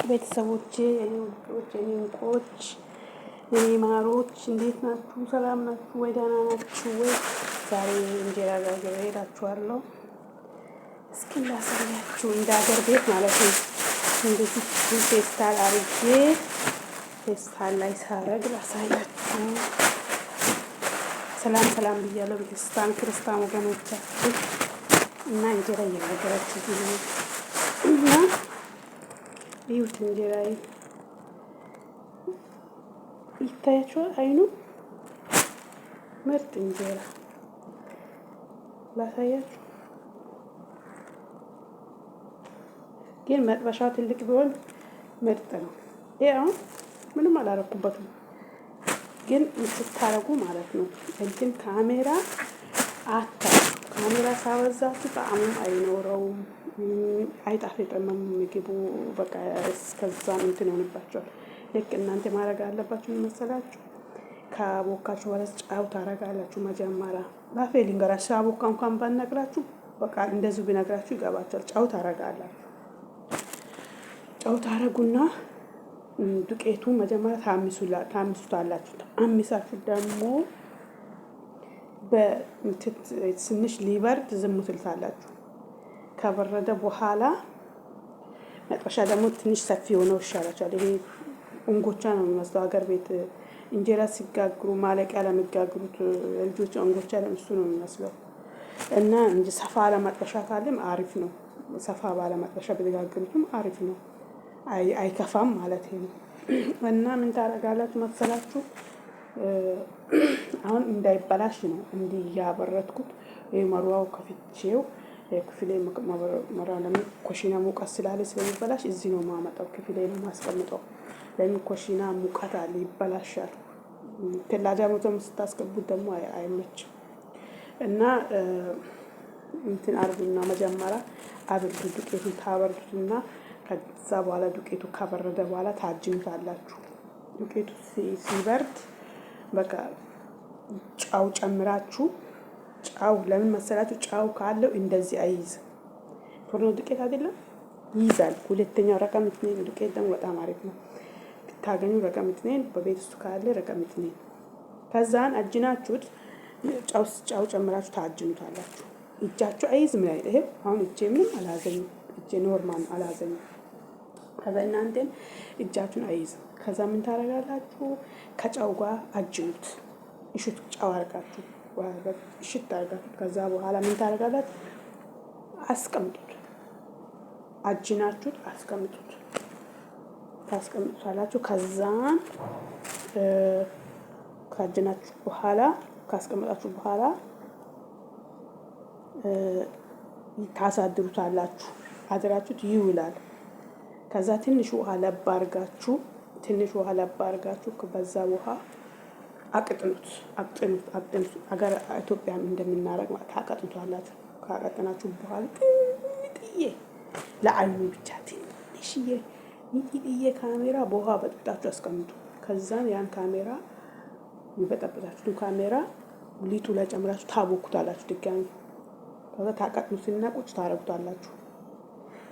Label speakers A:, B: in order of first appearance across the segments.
A: ቤተሰቦቼ፣ የኔ ውዶች፣ የኔ እንቁዎች፣ የኔ ማሮች እንዴት ናችሁ? ሰላም ናችሁ ወይ? ደህና ናችሁ ወይ? ዛሬ እንጀራ ጋግሬ እላችኋለሁ። እስኪ ላሳያችሁ፣ እንደ ሀገር ቤት ማለት ነው። እንደዚህ ፌስታል አርጌ ፌስታል ላይ ሳረግ ላሳያችሁ። ሰላም ሰላም ብያለሁ ቤተክርስቲያን ክርስቲያን ወገኖቻችን እና እንጀራ እየጋገራችሁ እና እዩት፣ እንጀራዬ ይታያችኋል። አይኑ ምርጥ እንጀራ ላሳያችሁ። ግን መጥበሻው ትልቅ ቢሆን ምርጥ ነው። ይሄ አሁን ምንም አላረኩበትም፣ ግን ስታረጉ ማለት ነው እንትን ካሜራ አታ ካሜራ ሳበዛችሁ ጣዕሙም አይኖረውም፣ አይጣፍጥምም ምግቡ። በቃ እስከዛም እንትን ይሆንባቸዋል። ልክ እናንተ ማድረግ አለባችሁ መሰላችሁ? ካቦካችሁ በኋላ ጫው ታረጋላችሁ። መጀመሪያ ባፌ ልንገራችሁ፣ ሳቦካ እንኳን ባነግራችሁ በቃ እንደዚሁ ቢነግራችሁ ይገባችኋል። ጫው ታረጋላችሁ። ጨው ታረጉና ዱቄቱ መጀመሪያ ታምሱታላችሁ። አሚሳችሁ ደግሞ በትንሽ ሊበርድ ዝም ትልታላችሁ። ከበረደ በኋላ መጥበሻ ደግሞ ትንሽ ሰፊ ሆነው ይሻላችኋል። ይሄ እንጎቻ ነው የሚመስለው። ሀገር ቤት እንጀራ ሲጋግሩ ማለቂያ ለሚጋግሩት ልጆች እንጎቻ ለምሱ ነው የሚመስለው እና እንጂ ሰፋ ለመጥበሻ ካለም አሪፍ ነው። ሰፋ ባለ መጥበሻ ቢጋግሩትም አሪፍ ነው፣ አይከፋም ማለት ነው። እና ምን ታደርጋላችሁ መሰላችሁ? አሁን እንዳይበላሽ ነው እንዲህ እያበረትኩት መሩዋው ከፍቼው ክፍሌ መራ ለምን ኮሽና ሙቀት ስላለ ስለሚበላሽ እዚህ ነው ማመጣው። ክፍሌ ነው ማስቀምጠው። ለምን ኮሽና ሙቀት አለ ይበላሻል። ተላጃ ሞቶም ስታስገቡት ደግሞ አይመችም እና እንትን አርጉና መጀመሪያ አብርዱ። ዱቄቱን ታበርዱትና ከዛ በኋላ ዱቄቱ ከበረደ በኋላ ታጅኑታላችሁ። ዱቄቱ ሲበርድ በቃ ጨው ጨምራችሁ፣ ጨው ለምን መሰላችሁ? ጨው ካለው እንደዚህ አይይዝም። ፎርኖ ዱቄት አይደለም ይይዛል። ሁለተኛው رقم اثنين ዱቄት ደግሞ በጣም አሪፍ ነው። ብታገኙ رقم اثنين በቤት ውስጥ ካለ رقم اثنين። ከዛን አጅናችሁት ጨው ጨምራችሁ ታጅኑታላችሁ። እጃችሁ አይዝም ላይ ይሄ አሁን እጄ ምንም አላዘኝም። እጄ normal አላዘኝም። ከዛ እናንተም እጃችሁን አይይዝም። ከዛ ምን ታደርጋላችሁ? ከጨው ጋር አጅኑት። እሽት ጨው አርጋችሁ እሽት አርጋችሁ ከዛ በኋላ ምን ታደርጋላችሁ? አስቀምጡት። አጅናችሁት አስቀምጡት። ታስቀምጡታላችሁ። ከዛ ካጅናችሁ በኋላ ካስቀመጣችሁ በኋላ ታሳድሩታላችሁ። አድራችሁት ይውላል። ከዛ ትንሽ ውሃ ለብ አርጋችሁ ትንሽ ውሃ ለብ አርጋችሁ በዛ ውሃ አቅጥኑት አቅጥኑት አቅጥኑት። አገር ኢትዮጵያም እንደምናረግ ማለት ታቀጥኑታላችሁ። ካቀጥናችሁ በኋላ ጥንጥዬ ለአይኑ ብቻ ትንሽዬ ሚጢጥዬ ካሜራ በውሃ በጥብጣችሁ አስቀምጡ። ከዛን ያን ካሜራ የሚበጠብጣችሁትን ካሜራ ሊጡ ላይ ጨምራችሁ ታቦኩታላችሁ። ድጋሚ ከዛ ታቀጥኑትና ቁጭ ታረጉታላችሁ።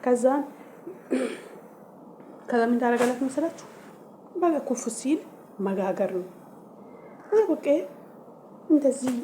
A: ከዛን ከዛ ምን ታደርጋላችሁ መሰላችሁ? በቃ ኩፍ ሲል መጋገር ነው። በቃ እንደዚህ።